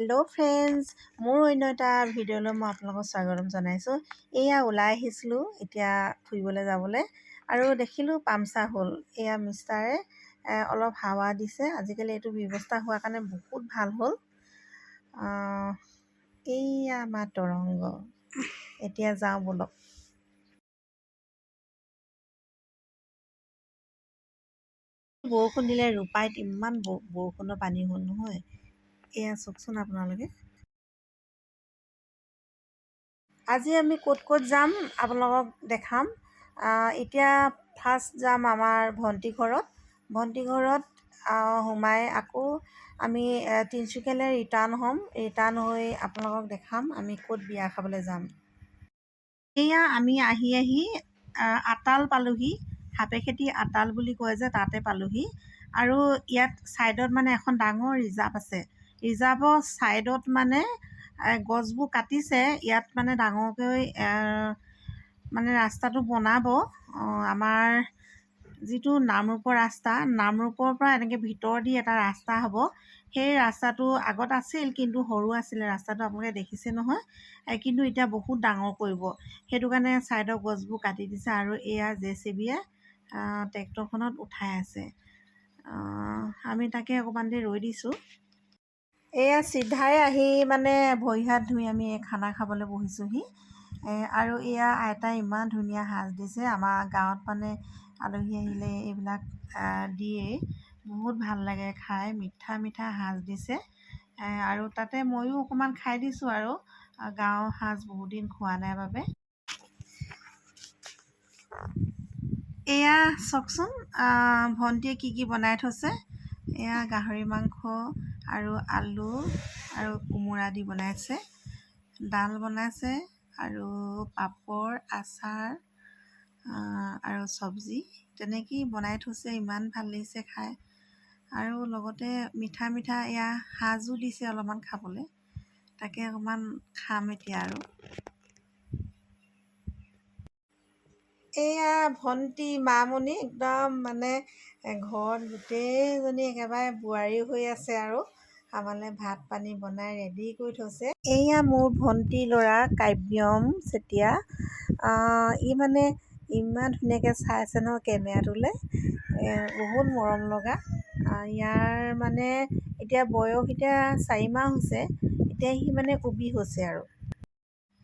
Hello' friends, মোৰ অন্য এটা ভিডিঅ'লৈ মই আপোনালোকক স্বাগতম জনাইছোঁ। এয়া ওলাই আহিছিলোঁ এতিয়া ফুৰিবলৈ যাবলৈ আৰু দেখিলোঁ পামচাৰ হ'ল। এয়া মিষ্টাৰে অলপ হাৱা দিছে। আজিকালি এইটো ব্যৱস্থা হোৱাৰ কাৰণে বহুত ভাল হ'ল। এইয়া আমাৰ তৰংগ। এতিয়া যাওঁ ব'লক। বৰষুণ দিলে ৰূপাইত ইমান বৰষুণৰ পানী হ'ল নহয়। এয়া চাওকচোন আপোনালোকে। আজি আমি ক'ত ক'ত যাম আপোনালোকক দেখাম। এতিয়া ফাৰ্ষ্ট যাম আমাৰ ভণ্টি ঘৰত। ভণ্টি ঘৰত সোমাই আকৌ আমি তিনিচুকীয়ালৈ ৰিটাৰ্ণ হ'ম। ৰিটাৰ্ণ হৈ আপোনালোকক দেখাম আমি ক'ত বিয়া খাবলৈ যাম। এয়া আমি আহি আহি আতাল পালোহি। সাপেখাতী আতাল বুলি কয় যে, তাতে পালোহি। আৰু ইয়াত ছাইডত মানে এখন ডাঙৰ ৰিজাৰ্ভ আছে। ৰিজাৰ্ভৰ ছাইডত মানে গছবোৰ কাটিছে। ইয়াত মানে ডাঙৰকৈ মানে ৰাস্তাটো বনাব। আমাৰ যিটো নামৰূপৰ ৰাস্তা, নামৰূপৰ পৰা এনেকৈ ভিতৰ দি এটা ৰাস্তা হ'ব। সেই ৰাস্তাটো আগত আছিল, কিন্তু সৰু আছিলে ৰাস্তাটো, আপোনালোকে দেখিছে নহয়। কিন্তু এতিয়া বহুত ডাঙৰ কৰিব, সেইটো কাৰণে ছাইডৰ গছবোৰ কাটি দিছে। আৰু এয়া জেচিবিয়ে ট্ৰেক্টৰখনত উঠাই আছে। আমি তাকে অকণমান দেৰি ৰৈ দিছোঁ। এয়া চিধাই আহি মানে ভৰি হাত ধুই আমি এই খানা খাবলৈ বহিছোঁহি। আৰু এয়া আইতাই ইমান ধুনীয়া সাজ দিছে। আমাৰ গাঁৱত মানে আলহী আহিলে এইবিলাক দিয়েই, বহুত ভাল লাগে খাই। মিঠা মিঠা সাজ দিছে। আৰু তাতে ময়ো অকণমান খাই দিছোঁ আৰু গাঁৱৰ সাজ বহুত দিন খোৱা নাই বাবে। এয়া চাওকচোন, ভণ্টিয়ে কি কি বনাই থৈছে। এয়া গাহৰি মাংস আৰু আলু আৰু কোমোৰা দি বনাইছে, ডাল বনাইছে আৰু পাপৰ, আচাৰ আৰু চব্জি তেনেকেই বনাই থৈছে। ইমান ভাল লাগিছে খাই। আৰু লগতে মিঠা মিঠা এয়া সাজো দিছে অলপমান খাবলৈ, তাকে অকণমান খাম এতিয়া। আৰু এয়া ভণ্টি মামণি একদম মানে ঘৰত গোটেইজনী একেবাৰে বোৱাৰী হৈ আছে আৰু আমালৈ ভাত পানী বনাই ৰেডি কৰি থৈছে। এয়া মোৰ ভণ্টি ল'ৰা কাব্যম চেতিয়া। ই মানে ইমান ধুনীয়াকৈ চাই আছে নহয় কেমেৰাটোলৈ, বহুত মৰম লগা। ইয়াৰ মানে এতিয়া বয়স এতিয়া 4 মাহ হৈছে, এতিয়া সি মানে উবি হৈছে। আৰু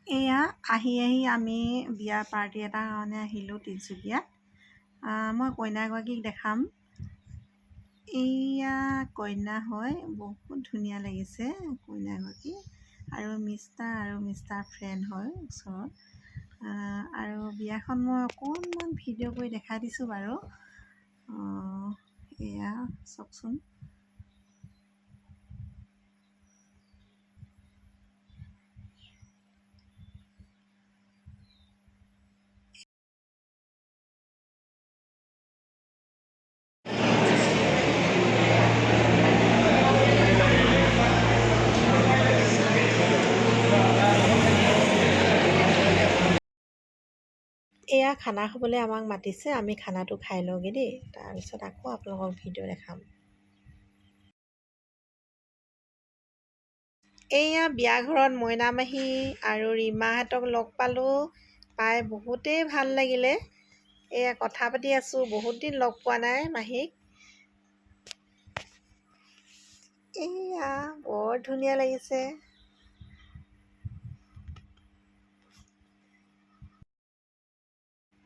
এয়া আহি আহি আমি বিয়া পাৰ্টি এটাৰ কাৰণে আহিলোঁ তিনিচুকীয়াত। মই কইনাগৰাকীক দেখাম। এয়া কইনা হয়, বহুত ধুনীয়া লাগিছে কইনাগৰাকী। আৰু মিষ্টাৰ আৰু মিষ্টাৰ ফ্ৰেণ্ড হয় ওচৰত। আৰু বিয়াখন মই অকণমান ভিডিঅ' কৰি দেখাই দিছোঁ বাৰু। এয়া চাওকচোন। এয়া খানা খাবলৈ আমাক মাতিছে, আমি খানাটো খাই লওঁগৈ দেই, তাৰপিছত আকৌ আপোনালোকক ভিডিঅ' দেখাম। এয়া বিয়া ঘৰত মইনা মাহী আৰু ৰীমাহঁতক লগ পালোঁ, পাই বহুতেই ভাল লাগিলে। এয়া কথা পাতি আছোঁ, বহুত দিন লগ পোৱা নাই মাহীক। এয়া বৰ ধুনীয়া লাগিছে।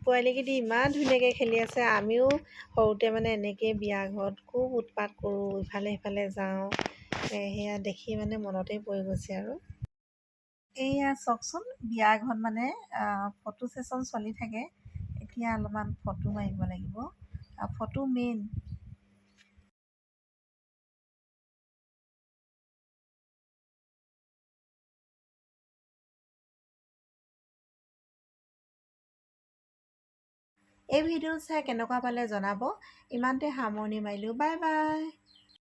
পোৱালিকেইটি ইমান ধুনীয়াকৈ খেলি আছে। আমিও সৰুতে মানে এনেকৈয়ে বিয়া ঘৰত খুব উৎপাত কৰোঁ, ইফালে সিফালে যাওঁ। সেয়া দেখি মানে মনতেই পৰি গৈছে। আৰু এইয়া চাওকচোন, বিয়া ঘৰত মানে ফটো ছেশ্যন চলি থাকে। এতিয়া অলপমান ফটো মাৰিব লাগিব, ফটো মেইন। এই ভিডিঅ' চাই কেনেকুৱা পালে জনাব। ইমানতে সামৰণি মাৰিলোঁ। Bye bye.